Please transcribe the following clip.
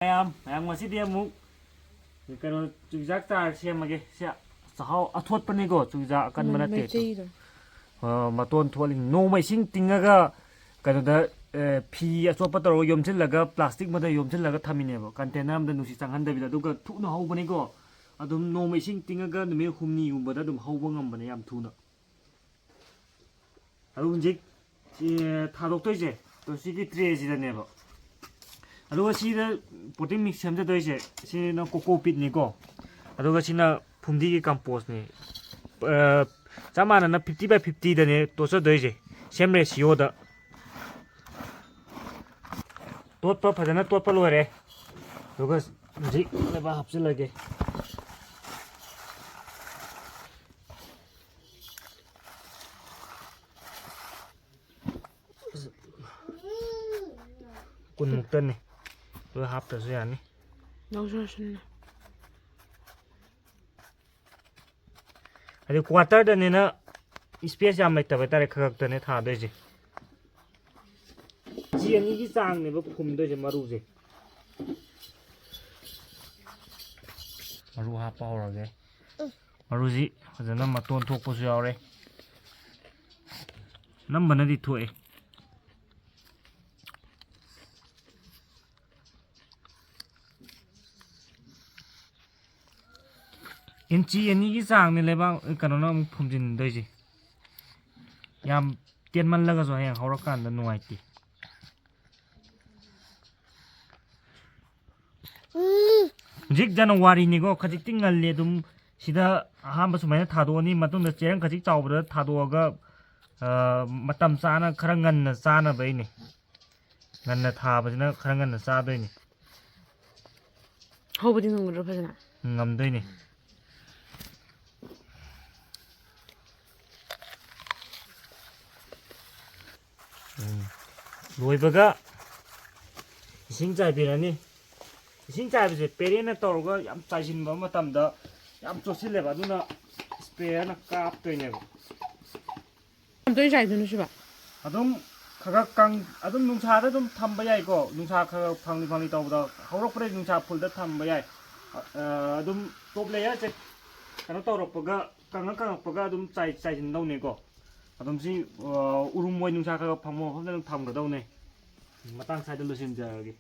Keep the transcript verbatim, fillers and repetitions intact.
ꯃꯌꯥꯝ ꯃꯌꯥꯝ ꯉꯁꯤꯗꯤ ꯑꯃꯨꯛ ꯀꯩꯅꯣ ꯆꯨꯖꯥꯛ ꯆꯥꯔ ꯁꯦꯝꯃꯒꯦ꯫ ꯁꯦ ꯆꯥꯛꯍꯥꯎ ꯑꯊꯣꯠꯄꯅꯤꯀꯣ, ꯆꯨꯖꯥꯛ ꯑꯀꯟꯕ ꯅꯠꯇꯦ꯫ ꯃꯩꯇꯩꯗꯣ꯫ ꯑ, ꯃꯇꯣꯟ ꯊꯣꯛꯍꯜꯂꯤ꯫ ꯅꯣꯡꯃ ꯏꯁꯤꯡ ꯇꯤꯡꯉꯒ ꯀꯩꯅꯣꯗ, ꯑ, ꯐꯤ ꯑꯆꯣꯠꯄ ꯇꯧꯔꯒ ꯌꯣꯝꯁꯤꯜꯂꯒ, ꯄ꯭ꯂꯥꯁꯇꯤꯛ ꯑꯃꯗ ꯌꯣꯝꯁꯤꯜꯂꯒ ꯊꯝꯃꯤꯅꯦꯕ, ꯀꯟꯇꯦꯅꯔ ꯑꯃꯗ ꯅꯨꯡꯁꯤꯠ ꯆꯪꯍꯟꯗꯕꯤꯗ꯫ ꯑꯗꯨꯒ ꯊꯨꯅ ꯍꯧꯕꯅꯤꯀꯣ꯫ ꯑꯗꯨꯝ ꯅꯣꯡꯃ ꯏꯁꯤꯡ ꯇꯤꯡꯉꯒ ꯅꯨꯃꯤꯠ ꯍꯨꯝꯅꯤꯒꯨꯝꯕꯗ ꯑꯗꯨꯝ ꯍꯧꯕ ꯉꯝꯕꯅꯦ ꯌꯥꯝ ꯊꯨꯅ꯫ ꯑꯗꯨ ꯍꯧꯖꯤꯛ, ꯑꯦ, ꯊꯥꯗꯣꯛꯇꯣꯏꯁꯦ ꯇꯣ ꯁꯤꯒꯤ ꯇ꯭ꯔꯦꯁꯤꯗꯅꯦꯕ꯫ ꯑꯗꯨꯒ ꯁꯤꯗ ꯄꯣꯇꯤꯡ ꯃꯤꯛꯁ ꯁꯦꯝꯖꯗꯣꯏꯁꯦ, ꯁꯤꯅ ꯀꯣꯀꯣ ꯄꯤꯠꯅꯤꯀꯣ꯫ ꯑꯗꯨꯒ ꯁꯤꯅ ꯐꯨꯝꯗꯤꯒꯤ ꯀꯝꯄꯣꯁꯅꯤ꯫ ꯑ, ꯆꯞ ꯃꯥꯟꯅꯅ ꯐꯤꯐꯇꯤ ꯕꯥꯏ ꯐꯤꯐꯇꯤꯗꯅꯦ ꯇꯣꯠꯆꯗꯣꯏꯁꯦ, ꯁꯦꯝ ꯔꯦꯁꯤꯌꯣꯗ꯫ ꯇꯣꯠꯄ ꯐꯖꯅ ꯇꯣꯠꯄ ꯂꯣꯏꯔꯦ꯫ ꯑꯗꯨꯒ ꯍꯧꯖꯤꯛ ꯂꯩꯕꯥꯛ ꯍꯥꯞꯆꯤꯜꯂꯒꯦ꯫ ꯀꯨꯟꯃꯨꯛꯇꯅꯤ꯫ ꯂꯣꯏ ꯍꯥꯞꯇ꯭ꯔꯁꯨ ꯌꯥꯅꯤ꯫ ꯂꯧꯖꯔꯁꯅꯨ꯫ ꯍꯥꯏꯗꯤ ꯀ꯭ꯋꯥꯇꯔꯗꯅꯤꯅ ꯏꯁꯄꯦꯁ ꯌꯥꯝ ꯂꯩꯇꯕ ꯍꯥꯏꯇꯥꯔꯦ, ꯈꯔ ꯈꯛꯇꯅꯦ ꯊꯥꯗꯣꯏꯁꯦ꯫ ꯏꯟꯆꯤ ꯑꯅꯤꯒꯤ ꯆꯥꯡꯅꯦꯕ ꯐꯨꯝꯗꯣꯏꯁꯦ ꯃꯔꯨꯁꯦ꯫ ꯃꯔꯨ ꯍꯥꯞꯄ ꯍꯧꯔꯒꯦ꯫ ꯃꯔꯨꯁꯤ ꯐꯖꯅ ꯃꯇꯣꯟ ꯊꯣꯛꯄꯁꯨ ꯌꯥꯎꯔꯦ꯫ ꯑꯅꯝꯕꯅꯗꯤ ꯊꯣꯛꯑꯦ꯫ ꯏꯟꯆꯤ ꯑꯅꯤꯒꯤ ꯆꯥꯡꯅꯦ ꯂꯩꯕꯥꯛ ꯀꯩꯅꯣꯅ ꯑꯃꯨꯛ ꯐꯨꯝꯖꯤꯟꯗꯣꯏꯁꯦ꯫ ꯌꯥꯝ ꯇꯦꯟꯃꯜꯂꯒꯁꯨ ꯍꯌꯦꯡ ꯍꯧꯔꯀꯥꯟꯗ ꯅꯨꯡꯉꯥꯏꯇꯦ꯫ ꯍꯧꯖꯤꯛ ꯖꯅꯋꯥꯔꯤꯅꯤꯀꯣ, ꯈꯖꯤꯛꯇꯤ ꯉꯜꯂꯤ꯫ ꯑꯗꯨꯝ ꯁꯤꯗ ꯑꯍꯥꯟꯕ ꯁꯨꯃꯥꯏꯅ ꯊꯥꯗꯣꯛꯑꯅꯤ, ꯃꯇꯨꯡꯗ ꯆꯦꯔꯪ ꯈꯖꯤꯛ ꯆꯥꯎꯕꯗ ꯊꯥꯗꯣꯛꯑꯒ, ꯑ, ꯃꯇꯝ ꯆꯥꯅ ꯈꯔ ꯉꯟꯅ ꯆꯥꯅꯕꯩꯅꯤ꯫ ꯉꯟꯅ ꯊꯥꯕꯁꯤꯅ ꯈꯔ ꯉꯟꯅ ꯆꯥꯗꯣꯏꯅꯤ꯫ ꯍꯧꯕꯗꯤ ꯉꯝꯒꯗ꯭ꯔꯣ ꯐꯖꯅ? ꯉꯝꯗꯣꯏꯅꯤ꯫ ꯎꯝ꯫ ꯂꯣꯏꯕꯒ ꯏꯁꯤꯡ ꯆꯥꯏꯕꯤꯔꯅꯤ꯫ ꯏꯁꯤꯡ ꯆꯥꯏꯕꯁꯦ ꯄꯦꯔꯦꯅ ꯇꯧꯔꯒ ꯌꯥꯝ ꯆꯥꯏꯁꯤꯟꯕ ꯃꯇꯝꯗ ꯌꯥꯝ ꯆꯣꯠꯁꯤꯜꯂꯦꯕ, ꯑꯗꯨꯅ ꯏꯁꯄ꯭ꯔꯦꯌꯔꯅ ꯀꯥꯞꯇꯣꯏꯅꯦꯕ꯫ ꯌꯥꯝ ꯇꯣꯏꯅ ꯆꯥꯏꯗꯣꯏꯅꯣ ꯁꯤꯕꯣ? ꯑꯗꯨꯝ ꯈꯔ ꯈꯔ ꯀꯪ ꯑꯗꯨꯝ ꯅꯨꯡꯁꯥꯗ ꯑꯗꯨꯝ ꯊꯝꯕ ꯌꯥꯏꯀꯣ꯫ ꯅꯨꯡꯁꯥ ꯈꯔ ꯈꯔ ꯐꯪꯂꯤ ꯐꯪꯂꯤ ꯇꯧꯕꯗ ꯍꯧꯔꯛꯄꯗꯒꯤ ꯅꯨꯡꯁꯥ ꯐꯨꯜꯗ ꯊꯝꯕ ꯌꯥꯏ꯫ ꯑ, ꯑꯗꯨꯝ ꯇꯣꯞ ꯂꯦꯌꯔꯁꯦ ꯀꯩꯅꯣ ꯇꯧꯔꯛꯄꯒ, ꯀꯪꯉ ꯀꯪꯉꯛꯄꯒ ꯑꯗꯨꯝ ꯆꯥꯏ ꯆꯥꯏꯁꯤꯟꯗꯧꯅꯦꯀꯣ꯫ ꯑꯗꯨꯝ ꯁꯤ, ꯑ, ꯎꯔꯨꯝ ꯑꯣꯏ ꯅꯨꯡꯁꯥ ꯈꯔ ꯈꯔ ꯐꯪꯕ ꯃꯐꯝꯗ ꯑꯗꯨꯝ ꯊꯝꯒꯗꯧꯅꯦ꯫ ꯃꯇꯥꯡ ꯁ꯭ꯋꯥꯏꯗ ꯂꯣꯏꯁꯤꯟꯖꯔꯒꯦ꯫